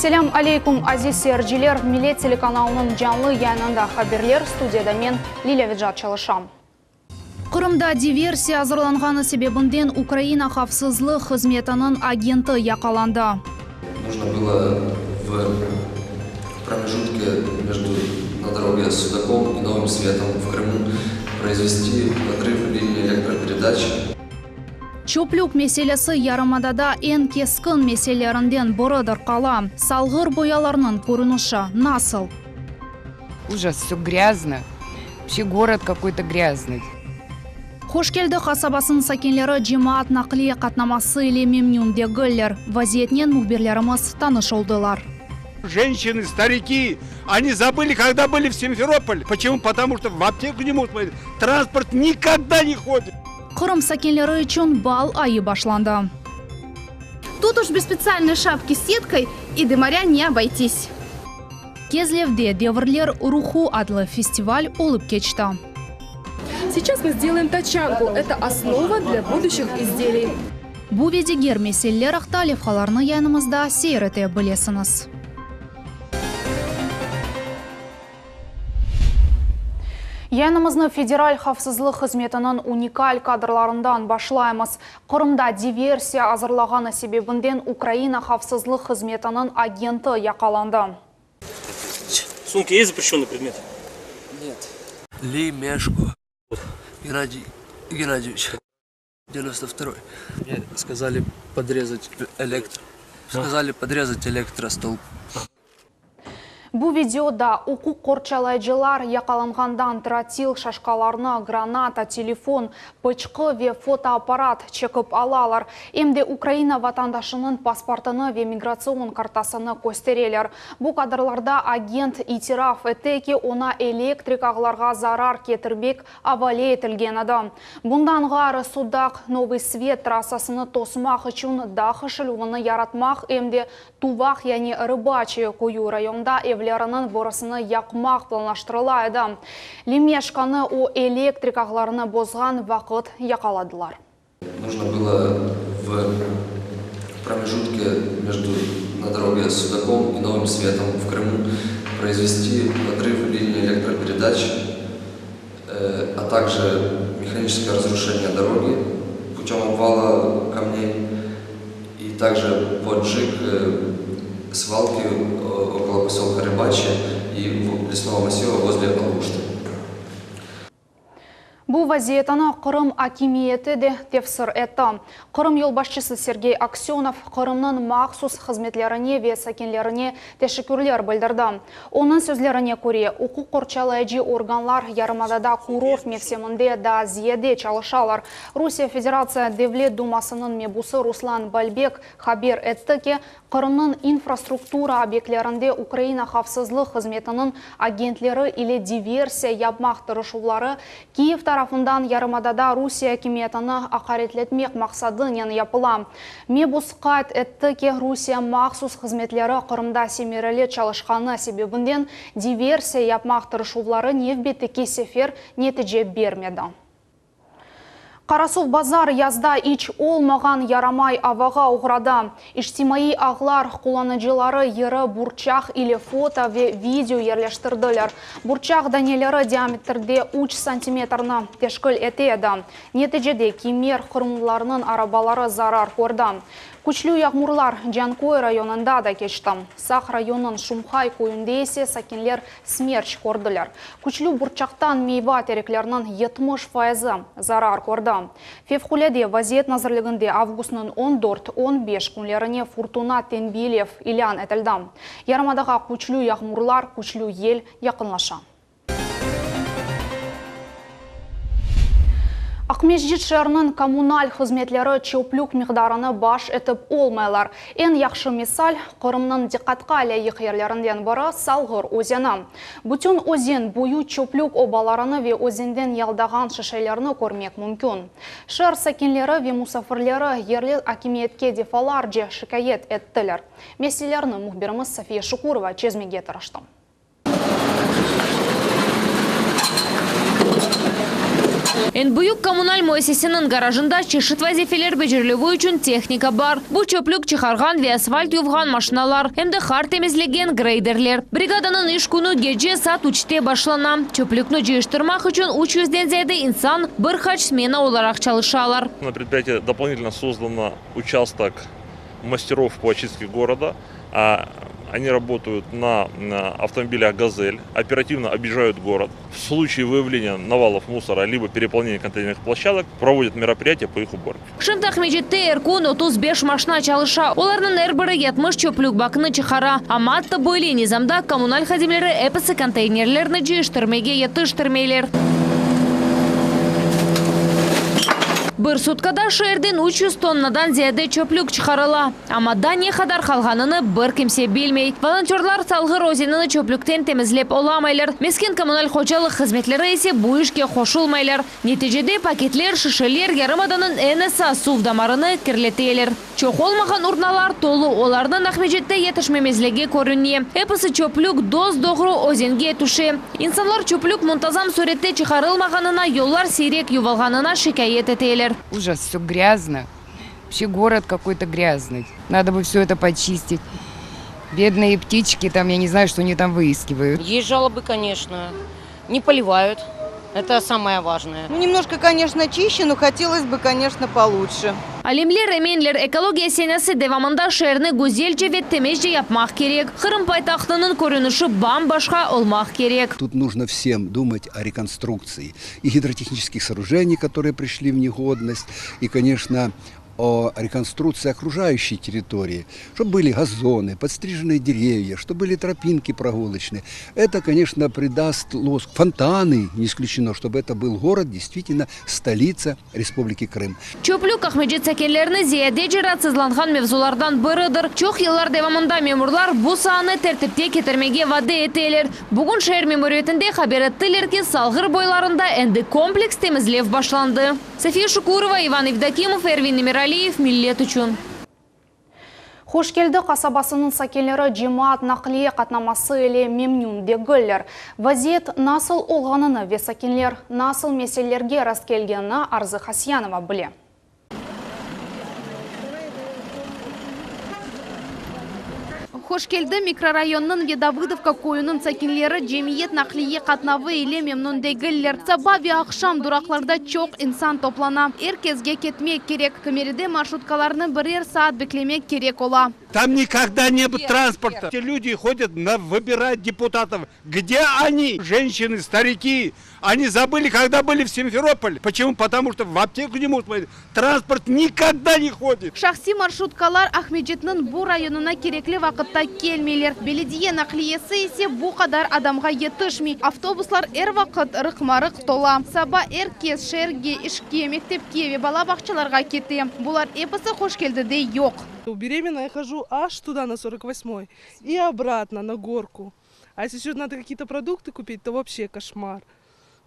Selâm aleyküm, aziz seyirciler! Millet telekanalınıñ canlı yayınında haberler, studiyada men, Lilâ Vecat çalışam. Qırımda diversiya azırlanğanı sebebinden Ukraina havfsızlıq hızmetiniñ agenti yaqalandı. Нужно было в промежутке между на дороге Судаком и Новым Светом в Крыму произвести подрыв линии электропередач. Çöplük meselesi yarımadada eñ keskin meselelerinden biridir qala. Salğır boyalarnıñ körünişi nasıl? Ujas, vsö grâzno, vobşe gorod kakoy-to grâznyy. Hoşkeldi qasabasınıñ sakinleri cemaat naqliye qatnaması ile memnün degiller. Vaziyetnen mühbirlerimiz tanış oldılar. Jenşçiny, stariki, oni zabıli, kogda bıli v Simferopol. Počemu? Potomu çto v apteku ne mogut poyti, transport nikogda ne hodit. Qırım sakinleri içün bal ayı başlandı. Tut uж bez spetsialnoy şapki s setkой i dımorâ ne oboytis. Kezlevde Devirler ruhu adlı festival olıp keçti. Seyças mı sdelaem taçanku, eto osnova dlâ buduşih izdeliy. Bu ve diger meseleler aqta levhalarnı yayınımızda seyir ete bilesiñiz. Yayınımıznı Federal havfsızlıq hızmetiniñ unikal kadrlarından başlaymız. Qırımda diversiya azırlağanı sebebinden Ukraina havfsızlıq hızmetiniñ agenti yaqalandı. Sumke est zapreşennoy predmet? Net. Limeşko Gennadiy Gennadyeviç, devyanosto vtoroy. Mne skazali podrezat elektro, skazali podrezat elektrostolb. Bu videoda uquq qorçalayıcılar yaqalanğandan trotil şaşkalarnı, granata, telefon, pıçqı ve fotoapparat çekip alalar, em de Ukraina vatandaşınıñ pasportını ve migratsion kartasını köstereler. Bu kadrlarda agent itiraf ete ki, oña elektrik ağlarğa zarar ketirmek avale etilgen edi. Bundan ğayrı, Sudaq, Novıy Svet trassasını tosmaq içün dağ ışıluvını yaratmaq, em de Tuvaq, yani Rıbaçye köyü rayonında evleriniñ birisini yaqmaq planlaştırıla edi. Limeşkanı o elektrik ağlarını bozğan vaqıt yaqaladılar. Нужно было в промежутке между на дороге Судаком и Новым Светом в Крыму произвести подрыв линии электропередач, а также механическое разрушение дороги путем обвала камней и также поджиг свалки около поселка Рыбачье и лесного массива возле Алушты. Bu vaziyetini Qırım akimiyeti de tefsir etti. Qırım yolbaşçısı Sergey Aksönov Qırımnıñ mahsus hızmetlerine ve sakinlerine teşekkürler bildirdi. Onıñ sözlerine köre, uquq qorçalayıcı organlar yarımadada kurort mevsiminde daa ziyade çalışalar. Rusiye Federatsiya Devlet Dumasınıñ mebusı Ruslan Balbek haber etti ki, Qırımnıñ infrastruktura obyektlerinde Ukraina havfsızlıq hızmetiniñ agentleri ile diversiya yapmaq tırışuvları Kiyev tarafından yarımadada Rusiye akimiyetini aqaretletmek maqsadınen yapıla. Mebus qayd etti ki, Rusiye mahsus hızmetleri Qırımda semereli çalışqanı sebebinden diversiya yapmaq tırışuvları nevbetteki sefer netice bermedi. Qarasuvbazar yazda iç olmağan yaramay avağa oğradı. İçtimaiy ağlar qullanıcıları yeri burçaq ile foto ve video yerleştirdiler. Burçaq daneleri diametrde üç santimetrni teşkil ete edi. Neticede kimer qırımlılarnıñ arabaları zarar kördi. Küçlü yağmurlar Canköy rayonında da keçti. Saq rayonınıñ Şumhay köyünde ise sakinler Smerç kördiler. Küçlü burçaqtan meyva terekleriniñ 70 fayızı zarar kördi. Fevqulâde vaziyet nazirliginde avgustnıñ on dört, on beş künlerine furtuna tenbiyelev ilân etildi. Yarımadağa küçlü yağmurlar, küçlü yel yaqınlaşa. Aqmescit şeeriniñ kommunal hızmetleri çöplük miqdarını baş etip olmaylar. Eñ yahşı misal, Qırımnıñ diqqatqa lâyıq yerlerinden biri Salğır özeni. Bütün özen boyu çöplük obalarını ve özenden yaldağan şişelerni körmek mümkün. Şeer sakinleri ve musafirleri yerli akimiyetke defalarca şikâyet ettiler. Meselelerni mühbirimiz Safiye Şukurova çezmege tırıştı. Eñ büyük kommunal müessiseniñ garajında çeşit vazifeler becerilüvi içün tehnika bar. Bu çöplük çıqarğan ve asfalt yuvğan maşinalar, em de qar temizlegen greyderler. Brigadanıñ iş künü gece saat üçte başlana. Çöplükni cıyıştırmaq içün üç yüzden ziyade insan bir qaç smena olaraq çalışalar. Na predpriyatiyede doполнительно sozdано uçastok masterov po oçistke gорода. Они работают на автомобилях Газель, оперативно объезжают город. В случае выявления навалов мусора либо переполнения контейнерных площадок проводят мероприятия по их уборке. Şimdi Aqmescitte er kün 35 maşina çalışa, olarnıñ er biri 70 çöplük bakını çıqara. Amma atta böyle nizamda kommunal hadimleri episi konteynerlerni cıyıştırmege yetiştirmeyler. Bir sutkada şeerden 300 tonnadan ziyade çöplük çıqarıla. Amma daa ne qadar qalğanını bir kimse bilmey. Volontörlar Salğır özenini çöplükten temizlep olamaylar, mesken-kommunal hocalıq hızmetleri ise bu işke qoşulmaylar. Neticede paketler, şişeler yarımadanıñ eñ esas suv damarını kirleteler. Çoq olmağan urnalar tolu, olarnıñ Aqmescitte yetişmemezligi körüne. Episi çöplük dos-doğru özenge tüşe. İnsanlar çöplük muntazam sürette çıqarılmağanına, yollar siyrek yuvulğanına şikâyet eteler. Ужас, все грязно. Вообще город какой-то грязный. Надо бы все это почистить. Бедные птички там, я не знаю, что они там выискивают. Есть жалобы, конечно. Не поливают. Это самое важное. Ну, немножко, конечно, чище, но хотелось бы, конечно, получше. Alimler eminler, ekologiya senesi devamında şeerni güzelce ve temizce yapmaq kerek. Qırım paytahtınıñ körünişi bam-başqa olmaq kerek. Тут нужно всем думать о реконструкции и гидротехнических сооружений, которые пришли в негодность, и, конечно, о реконструкции окружающей территории, чтобы были газоны, подстриженные деревья, чтобы были тропинки прогулочные. Это, конечно, придаст лоск. Фонтаны, не исключено, чтобы это был город, действительно, столица Республики Крым. Çöplük Aqmescit sakinlerini ziyadece raatsızlanğan mevzulardan biridir. Çoq yıllar devamında memurlar bu saanı tertipke ketirmege vade eteler. Bugün şeer memuriyetinde haber ettiler ki, Salğır boylarında endi kompleks temizlev başlandı. Safiye Şukurova, İvan Evdokimov, Ervin Emiraliyev, Millet içün. Hoş Keldi qasabasınıñ sakinleri cemaat naqliye qatnaması ile memnün degiller. Vaziyet nasıl olğanını ve sakinler nasıl meselelerge rastkelgenini Arzı Hasyanova bile. Hoş Keldi mikrorayonınıñ ve Davıdovka köyüniñ sakinleri cemiyet naqliye qatnavı ile memnün degiller. Saba ve aqşam duraqlarda çoq insan toplana. Er kesge ketmek kerek. Kimeride marşrutkalarnı birer saat beklemek kerek ola. Там никогда не было транспорта. Те люди ходят на выбирать депутатов. Где они? Женщины, старики. Они забыли, когда были в Симферополе. Почему? Потому что в аптеку не могут пойти. Транспорт никогда не ходит. Şahsiy marşrutkalar Aqmescitniñ bu rayonına kerekli vaqıtta kelmeyler. Belediye naqliyesi ise bu qadar adamğa yetişmey. Avtobuslar er vaqıt rıqma-rıq tola. Saba er kes şeerge, işke, mektepke ve bala bağçalarğa kete. Bular episi Hoş Keldide yoq. Беременная хожу аж туда на 48-й и обратно на горку. А если еще надо какие-то продукты купить, то вообще кошмар.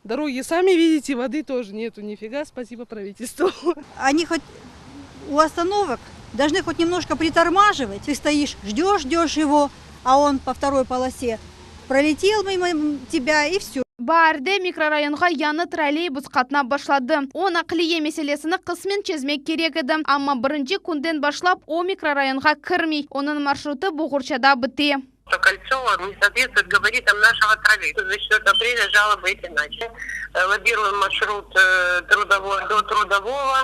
Дороги сами видите, воды тоже нету, нифига, спасибо правительству. Они хоть у остановок должны хоть немножко притормаживать. Ты стоишь, ждешь, ждешь его, а он по второй полосе пролетел мимо тебя и все. Baarde mikrorayonğa yañı trolleybus qatnap başladı. O naqliye meselesini qısmen çezmek kerek edi. Amma birinci künden başlap o mikrorayonğa kirmey. Onıñ marşrutı Boğurçada bite. Что кольцо не соответствует габаритам нашего троллейбуса. За 4 апреля жалобы эти начали. Лоббируем маршрут Трудовой до Трудового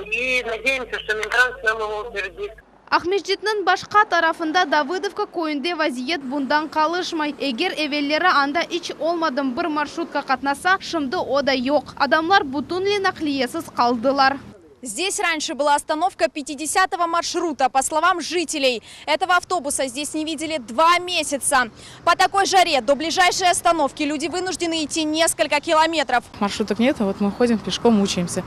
и надеемся, что Минтранс нам его утвердит. Aqmescitniñ başqa tarafında Davıdovka köyünde vaziyet bundan qalışmay. Eger evelleri anda iç olmadım bir marşrutka qatnasa, şimdi o da yoq. Adamlar bütünley naqliyesiz qaldılar. Здесь раньше была остановка 50-го маршрута. По словам жителей, этого автобуса здесь не видели два месяца. По такой жаре до ближайшей остановки люди вынуждены идти несколько километров. Маршруток нет, а вот мы ходим пешком, мучаемся.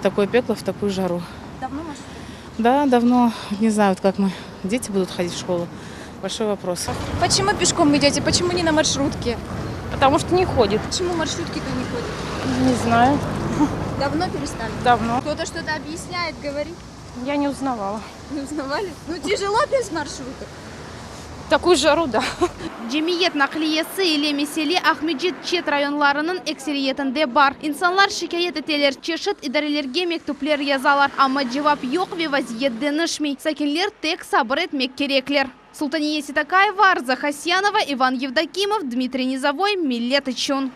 В такое пекло, в такую жару. Давно маршруток? Да, давно. Не знаю, вот как мы. Дети будут ходить в школу. Большой вопрос. Почему пешком идете? Почему не на маршрутке? Потому что не ходит. Почему маршрутки-то не ходят? Не знаю. Давно перестали? Давно. Кто-то что-то объясняет, говорит? Я не узнавала. Не узнавали? Ну тяжело без маршруток. Такую жару, да. Cemiyet naqliyesi ile mesele Aqmescit çet rayonlarınıñ ekseriyetinde bar. İnsanlar şikâyet eteler, çeşit idarelerge mektüpler yazalar, amma cevap yoq ve vaziyet deñişmey. Sakinler tek sabır etmek kerekler. Sultaniye Seytakayeva, Arza Hasyanova, İvan Yevdokimov, Dmitriy Nizovoy, Millet içün.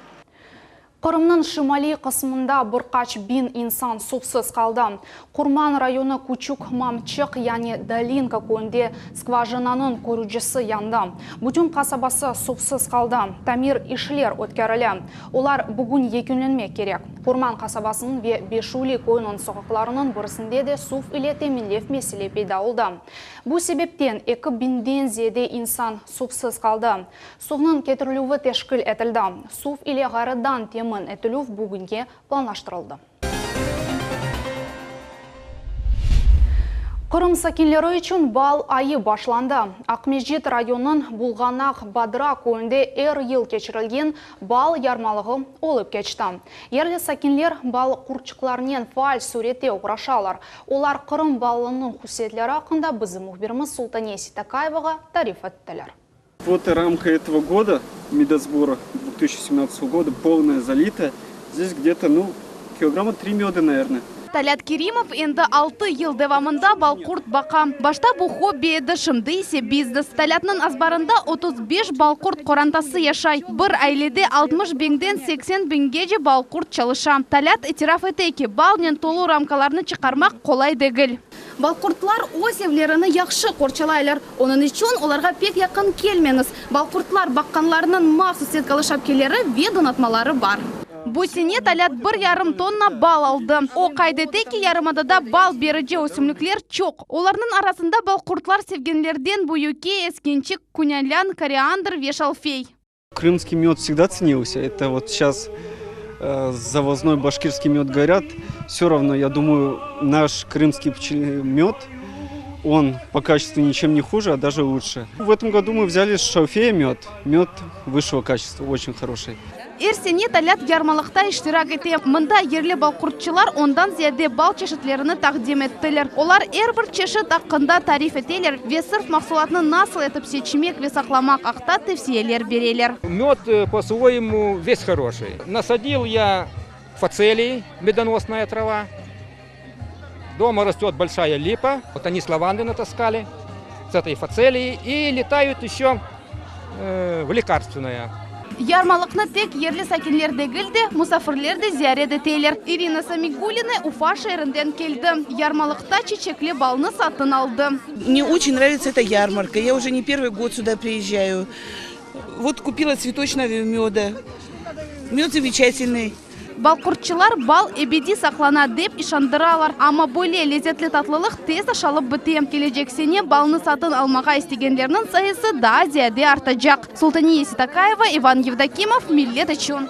Qırımnıñ şimaliy qısmında bir qaç biñ insan suvsız qaldı. Qurman rayonı Küçük Mamçıq, yani Dolinka köyünde skvajinanıñ körücisi yandı. Bütün qasabası suvsız qaldı. Tamir işler ötkerile. Olar bugün yekünlenmek kerek. Qurman qasabasınıñ ve Beşüyli köyüniñ soqaqlarınıñ birisinde de suv ile teminlev mesele peyda oldı. Bu sebepten eki biñden ziyade insan suvsız qaldı. Suvnıñ ketirilüvi teşkil etildi. Suv ile ğayrıdan temin etilüv bugünge planlaştırıldı. Qırım sakinleri içün bal ayı başlandı. Aqmescit rayonınıñ Bulğanaq Badra köyünde er yıl keçirilgen bal yarmalığı olıp keçti. Yerli sakinler bal qurtçıqlarınen faal sürette oğraşalar. Olar Qırım balınıñ hususiyetleri aqqında bizim mühbirimiz Sultaniye Seytakayevağa tarif ettiler. Вот рамка этого года, медосбора 2017 года, полная залитая. Здесь где-то, ну, килограмма три меда, наверное. Talât Kerimov endi altı yıl devamında balqurt baqa. Başta bu hobbi edi, şimdi ise biznes. Talâtnıñ azbarında 35 balqurt qorantası yaşay. Bir ailede 60 biñden 80 biñgece balqurt çalışa. Talât itiraf ete ki, balnen tolu ramkalarnı çıqarmaq qolay degil. Balqurtlar öz evlerini yahşı qorçalaylar. Onıñ içün olarğa pek yaqın kelmeñiz. Balqurtlar baqqanlarnıñ mahsus setkalı şapkeleri ve donatmaları bar. Bu sene Talât bir yarım tonna bal aldı. O qayd ete ki, yarımadada bal berici ösümlikler çoq. Olarnıñ arasında balqurtlar sevgenlerden büyüke, eskençik, künalân, koriandr ve şalfey. Крымский мед всегда ценился. Это вот сейчас завозной башкирский мед говорят. Все равно, я думаю, наш крымский мед, он по качеству ничем не хуже, а даже лучше. В этом году мы взяли с шалфея мед. Мед высшего качества, очень хороший. Er sene Talât yarmalıqta iştirak ete. Mında yerli balqurtçılar ondan ziyade bal çeşitlerini taqdim ettiler. Olar er bir çeşit aqqında tarif eteler ve sırf mahsulatnı nasıl etip seçmek ve saqlamaq aqta tevsiyeler bereler. Мед по-своему весь хороший. Насадил я фацелии, медоносная трава. Дома растет большая липа. Вот они с лаванды натаскали, с этой фацелии. И летают еще в лекарственное. Yarmalıqnı tek yerli sakinler degil de, musafirler de ziyaret eteler. İrina Samigulina Ufa şeerinden keldi. Yarmalıqta çiçekli balnı satın aldı. Мне очень нравится эта ярмарка. Я уже не первый год сюда приезжаю. Вот купила цветочного меда. Мед замечательный. Balqurtçılar bal ebediy saqlana, dep işandıralar. Amma böyle lezetli tatlılıq tez aşalıp bite. Kelecek sene balnı satın almağa istegenlerniñ sayısı daa ziyade artacaq. Sultaniye Seytakayeva, İvan Yevdokimov, Millet içün.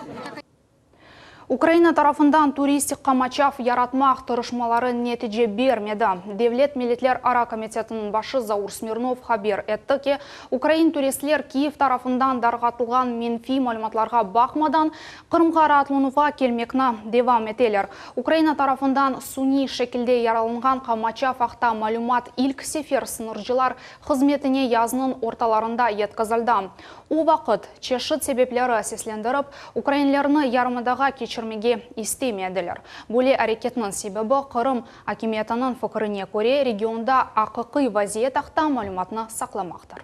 Ukraina tarafından turistik qamaçav yaratmaq tırışmaları netice bermedi. Devlet milletlerara komitetiniñ başı Zaur Smirnov haber etti ki, ukrain turistler Kiyev tarafından darqatılğan menfiy malümatlarğa baqmadan, Qırımğa raatlanuvğa kelmekni devam eteler. Ukraina tarafından suniy şekilde yaralınğan qamaçav aqta malümat ilk sefer sıñırcılar hızmetine yaznıñ ortalarında yetkizildi. O vaqıt, çeşit sebepleri seslendirip, ukrainlerni yarımadağa keçirmege istemediler. Böyle areketniñ sebebi, Qırım akimiyetiniñ fikirine köre, regionda aqiqiy vaziyet aqta malümatnı saqlamaqtır.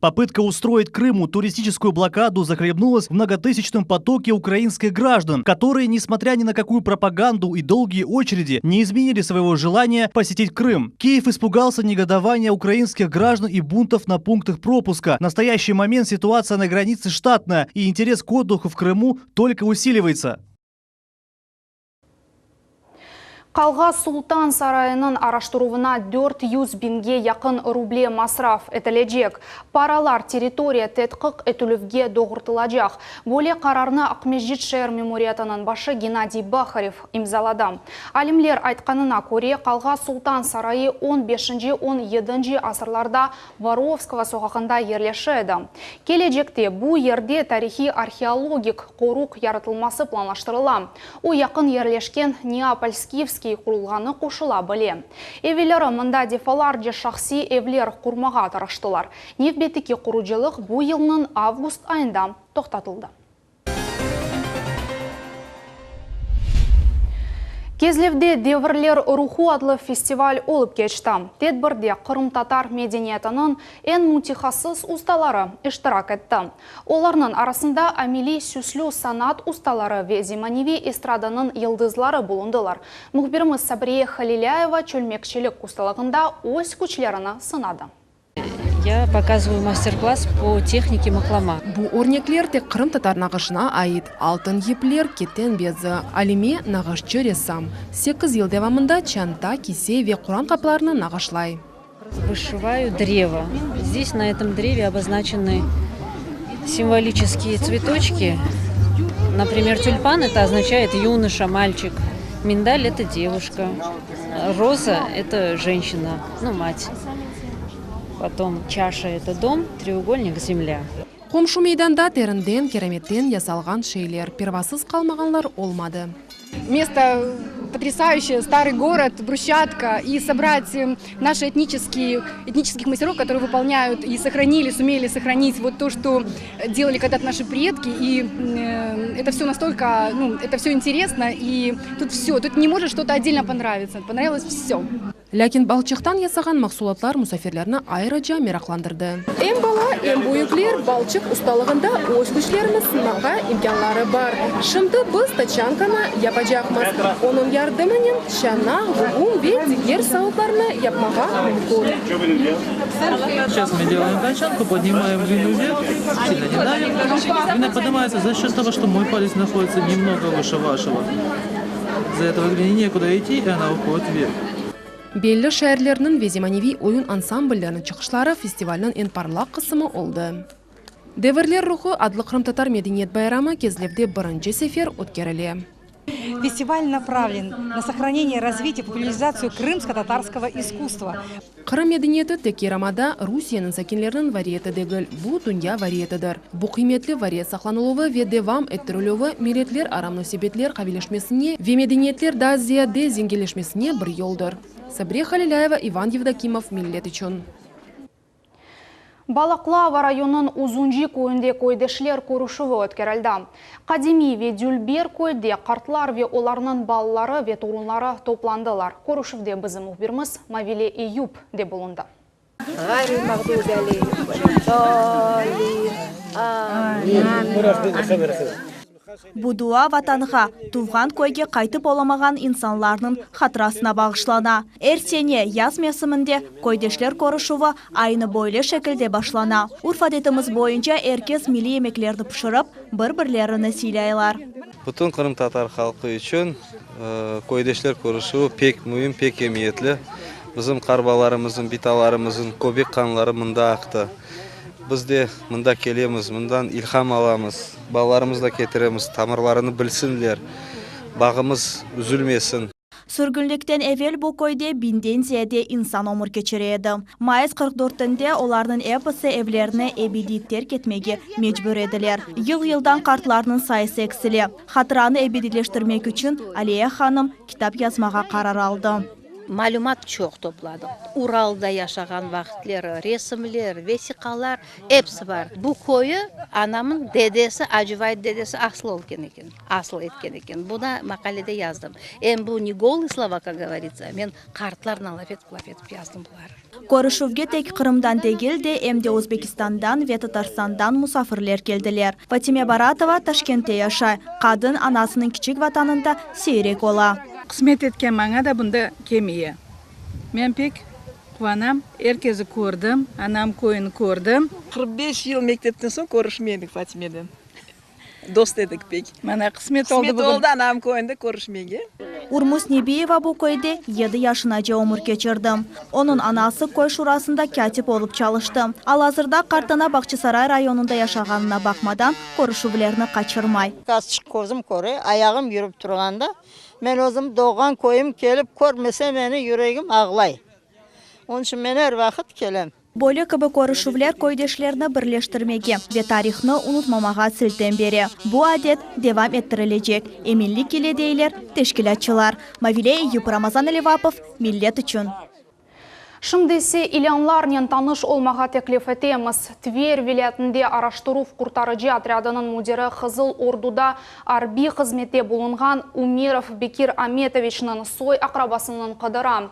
Попытка устроить Крыму туристическую блокаду захлебнулась в многотысячном потоке украинских граждан, которые, несмотря ни на какую пропаганду и долгие очереди, не изменили своего желания посетить Крым. Киев испугался негодования украинских граждан и бунтов на пунктах пропуска. В настоящий момент ситуация на границе штатная, и интерес к отдыху в Крыму только усиливается. Qalğa Sultan sarayınıñ araştıruvına 400 biñge yaqın ruble masraf etilecek. Paralar territoriya tedqiq etilüvge doğrultılacaq. Böyle qararnı Aqmescit şeer memuriyetiniñ başı Gennadiy Baharev imzaladı. Alimler aytqanına köre, Qalğa Sultan sarayı on beşinci, on yedinci asırlarda Vorovskogo soqağında yerleşe edi. Kelecekte bu yerde tarihiy-arheologik qoruq yaratılması planlaştırıla. O, yaqın yerleşken Neapol-Skifskiy. Krımskiy qurulğanı qoşula bile. Evelleri mında defalarca şahsiy evler qurmağa tırıştılar. Nevbetteki qurucılıq bu yılnıñ avgust ayında toqtatıldı. Kezlevde Devirler ruhu adlı festival olıp keçti. Tedbirde qırımtatar medeniyetiniñ eñ mütehassıs ustaları iştirak etti. Olarnıñ arasında ameliy süslü sanat ustaları ve zemaneviy estradanıñ yıldızları bulundılar. Mühbirimiz Sabriye Halilâyeva çölmekçilik ustalığında öz küçlerini sınadı. Ya pokazıvayu master-klass po tehnike mıqlama. Bu örnekler tek qırımtatar nağışına ait, altın yipler, keten bezi. Alime, nağışçı, ressam. Sekiz yıl devamında çanta, kise ve Quran qaplarını nağışlay. Vışivayu drevo. Zdes na etom dreve oboznaçeny simvoliçeskiye tsvetoçki. Naprimer, tülpan, eto oznaçaet yunoşa, malçik, mindal, eto devuşka, roza, eto jenşçina, nu, mat. Potom çaşa, eto dom, treugolnik, zemlâ. Qomşu meydanda terinden, keramitten yasalğan şeyler, pervasız qalmağanlar olmadı. Mesto potrясающее, старый город, брусчатка, и собрать наши этнические, этнических мастеров, которые выполняют и сохранили, сумели сохранить вот то, что делали когда-то наши предки, и это все настолько, ну, это все интересно, и тут все, тут не может что-то отдельно понравиться, понравилось все. Lâkin balçıqtan yasağan mahsulatlar musafirlerni ayrıca meraqlandırdı. Em bala, em büyükler balçıq ustalığında öz küçlerini sınmağa imkânları bar. Şimdi biz taçankanı yapacaqmız. Onıñ yardımınen çanaq, bugum ve diger savutlarnı yapmağa mümkün. Seyças mı delayem taçanku, podnimayem glinu vverh, silno ne davim. Glina podnimayetsya za sçet togo, çto moy palets nahoditsya nemnogo vışe vaşego. İz-za etogo gline nekuda iti, i ona uhodit vverh. Belli şairlerniñ ve zemaneviy oyun ansamblleriniñ çıqışları festivalniñ eñ parlaq qısımı oldı. Devirler ruhu adlı qırımtatar medeniyet bayramı Kezlevde birinci sefer ötkerile. Festival napravlen na sohraneniye, razvitiye, populârizatsiyu krımsko-tatarskogo iskusstva. Qırım medeniyeti tek yarımada Rusiyeniñ sakinleriniñ variyeti degil, bu dünya variyetidir. Bu qıymetli variyet saqlanıluvı ve devam ettirilüvi milletlerara munasebetler qaviyleşmesine ve medeniyetler daa ziyade zenginleşmesine bir yoldır. Sabriye Halilâyeva, İvan Yevdokimov, Millet içün. Balaqlava rayonınıñ Uzunci köyünde köydeşler körüşüvi ötkerildi. Qadimiy ve dülber köyde qartlar ve olarnıñ balaları ve torunları toplandılar. Körüşüvde bizim mühbirimiz Mavile Eyüp de bulundı. Ğayril mağdubi aleyhim veled-dallin. Amin. Bu dua Vatanğa, tuvğan köyge qaytıp olamağan insanlarnıñ hatırasına bağışlana. Er sene yaz mevsiminde köydeşler körüşüvi aynı böyle şekilde başlana. Urf-adetimiz boyunca er kes milliy yemeklerni pişirip, bir-birlerini sıylaylar. Bütün qırımtatar halqı içün köydeşler körüşüvi pek müim, pek emiyetli. Bizim qarbalarımıznıñ, bitalarımıznıñ köbek qanları mında aqtı. Biz de mında kelemiz, mından ilham alamız, balalarımızı da ketiremiz, tamırlarını bilsinler, bağımız üzülmesin. Sürgünlikten evel bu köyde biñden ziyade insan ömür keçire edi. Mayıs 44-nde olarnıñ episi evlerini ebediy terk etmege mecbur ediler. Yıl-yıldan qartlarnıñ sayısı eksile. Hatıranı ebediyleştirmek içün Aliye hanım kitap yazmağa qarar aldı. Malümat çoq topladıq. Uralda yaşağan vaqıtları, resimler, vesiqalar, episi bar. Bu köyü anamın dedesi, Acıvayt dedesi asıl olken eken, asıl etken eken. Bunı maqalede yazdım. Em bu ne golıy slova, kak govoritsa, men qartlarla laf etip, laf etip yazdım buları. Körüşüvge tek Qırımdan degil de, em de Özbekistandan ve Tatarstandan musafirler keldiler. Fatime Baratova Taşkentte yaşay. Qadın anasınıñ kiçik vatanında seyrek ola. Qısmet etken maña da bunda kemiye. Men pek quvanam, er kezi kördim, anam köyüni kördim. 45 yıl mektepten soñ körüşmedik Fatimeden. Dost edik pek. Mana qısmet oldı bugün. Qısmet oldı anam köyünde körüşmege. Urmus Nebiyeva bu köyde yedi yaşınace ömür keçirdi. Onıñ anası köy şurasında kâtip olıp çalıştı. Al-azırda qartana Bağçasaray rayonında yaşağanına baqmadan, körüşüvlerni qaçırmay. Azçıq közüm köre, ayağım yürip turğanda, men özüm doğğan köyüm kelip körmese meni, yüregim ağlay. Onıñ içün men er vaqıt kelem. Böyle kibi körüşüvler köydeşlerni birleştirmege ve tarihnı unutmamağa siltem bere. Bu adet devam ettirilecek, eminlik ile deyler teşkilâtçılar. Mavile Eyüp, Ramazan Elevapov, Millet içün. Şimdi ise ilânlarnen tanış olmağa teklif etemiz. Tver vilâyetinde araştıruv-qurtarıcı otrâdınıñ müdiri Qızıl Orduda arbiy hızmette bulunğan Umerov Bekir Ametoviçniñ soy aqrabasınıñ qıdıra.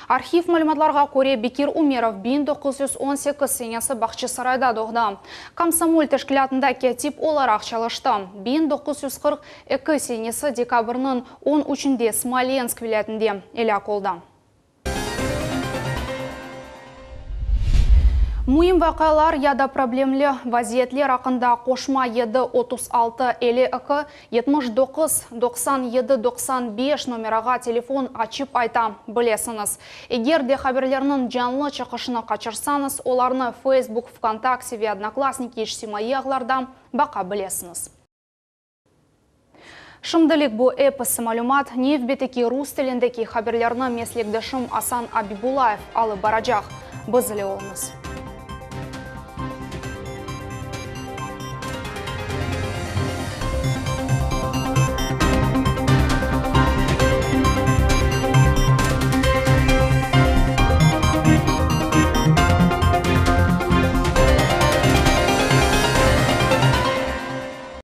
Arhiv malümatlarğa köre, Bekir Umerov 1918 senesi Bağçasarayda doğdı. Komsomol teşkilâtında kâtip olaraq çalıştı. 1942 senesi dekabrniñ on üçünde Smolensk vilâyetinde elâk oldı. Müim vaqialar ya da problemli vaziyetler aqqında qoşma yedi 36 52 79 97 95 nomerağa telefon açıp ayta bilesiñiz. Eger de haberlerniñ canlı çıqışını qaçırsañız, olarnı Facebook, VKontakte ve Odnoklassniki içtimaiy ağlarda baqa bilesiñiz. Şimdilik bu episi malümat, nevbetteki rus tilindeki haberlerni meslekdeşim Asan Abibullayev alıp baracaq. Biz ile oluñız.